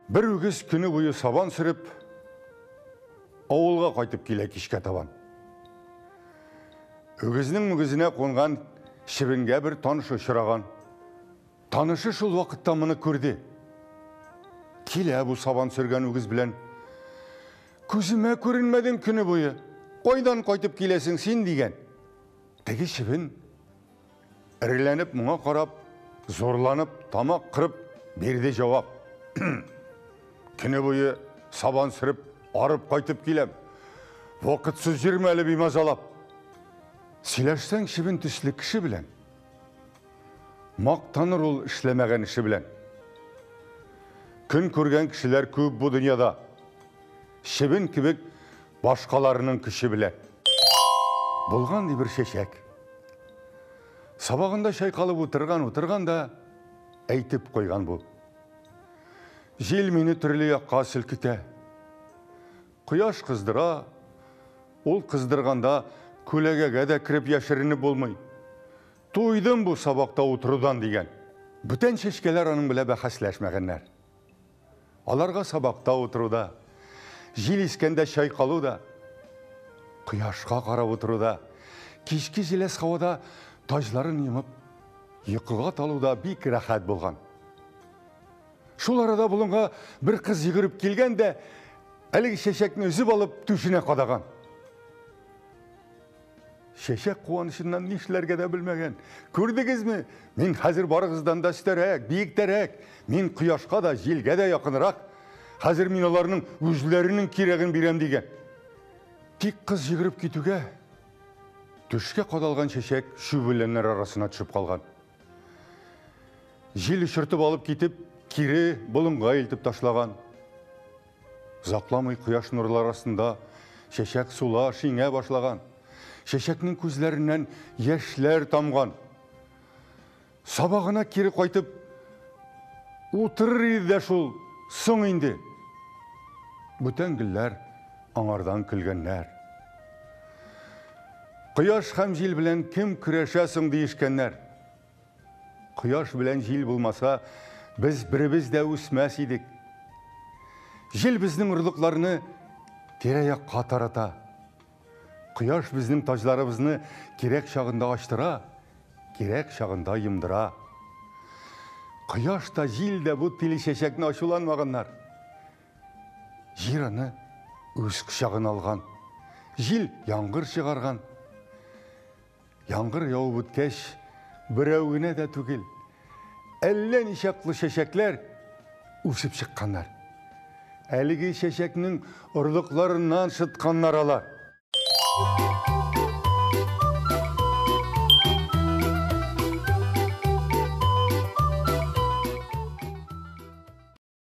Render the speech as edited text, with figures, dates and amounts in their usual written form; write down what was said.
Бер үгез көне буе сабан сөреп, авылга кайтып килә кичкә табан. Үгезнең мөгезенә кунган чебенгә бер танышы очраган. Танышы шул вакытта моны күрде. Килә бу сабан сөргән үгез белән. Күземә күренмәдең көне буе. Кайдан кайтып киләсең син дигән. Теге чебен эреләнеп моңа карап, зурланып, тамак кырып бирде җавап. Көне буе сабан сөреп, арып кайтып киләм. Вакытсыз йөрмә әле бимазалап. Сөйләшсәң чебен төсле кеше белән. Мактаныр ул эшләмәгән эше белән. Көн күргән кешеләр күп бу дөньяда. Чебен кебек башкаларының көче белән. Булган ди бер чәчәк. Сабагында чайкалып утырган, утырган да әйтеп куйган бу. Җил мине төрле якка селкетә. Кояш кыздыра, ул кыздырганда күләгәгә дә кереп яшеренеп булмый. Туйдым бу сабакта утырудан дигән. Бүтән чәчкәләр аның белән бәхәсләшмәгәннәр. Аларга сабакта утыру да, җил искәндә чайкалу да, кояшка карап утыру да, кичке җиләс һавада таҗларын йомып, йокыга талу да бик рәхәт булган. Шул арада болынга бер кыз йөгереп килгән дә, әлеге чәчәкне өзеп алып, түшенә кадаган. Чәчәк куанычыннан нишләргә дә белмәгән. Күрдегезме? Мин хәзер барыгыздан да өстәрәк, биектәрәк. Мин кояшка да, җилгә дә якынрак. Хәзер мин аларның үзләренең кирәген бирәм дигән. Тик кыз йөгереп китүгә, түшкә кадалган чәчәк чүп үләннәр арасына төшеп калган. Җил очыртып алып китеп, кире болынга илтеп ташлаган. Озакламый кояш нурлары астында чәчәк сула, шиңә башлаган. Чәчәкнең күзләреннән яшьләр тамган. Сабагына кире кайтып утырыр иде дә шул, соң инде. Бүтән гөлләр аңардан көлгәннәр. Кояш һәм җил белән кем көрәшә соң диешкәннәр. Кояш белән җил булмаса, без беребез дә үсмәс идек. Җил безнең орлыкларны тирә-якка тарата. Кояш безнең таҗларыбызны кирәк чагында ачтыра, кирәк чагында йомдыра. Кояш та, җил дә бу тиле чәчәкне ачуланмаганнар. Җир аны үз кочагына алган. Җил яңгыр чыгарган. Яңгыр явып үткәч, берәү генә дә түгел, әллә ничаклы чәчәкләр үсеп чыкканнар. Әлеге чәчәкнең орлыкларыннан шытканнар алар.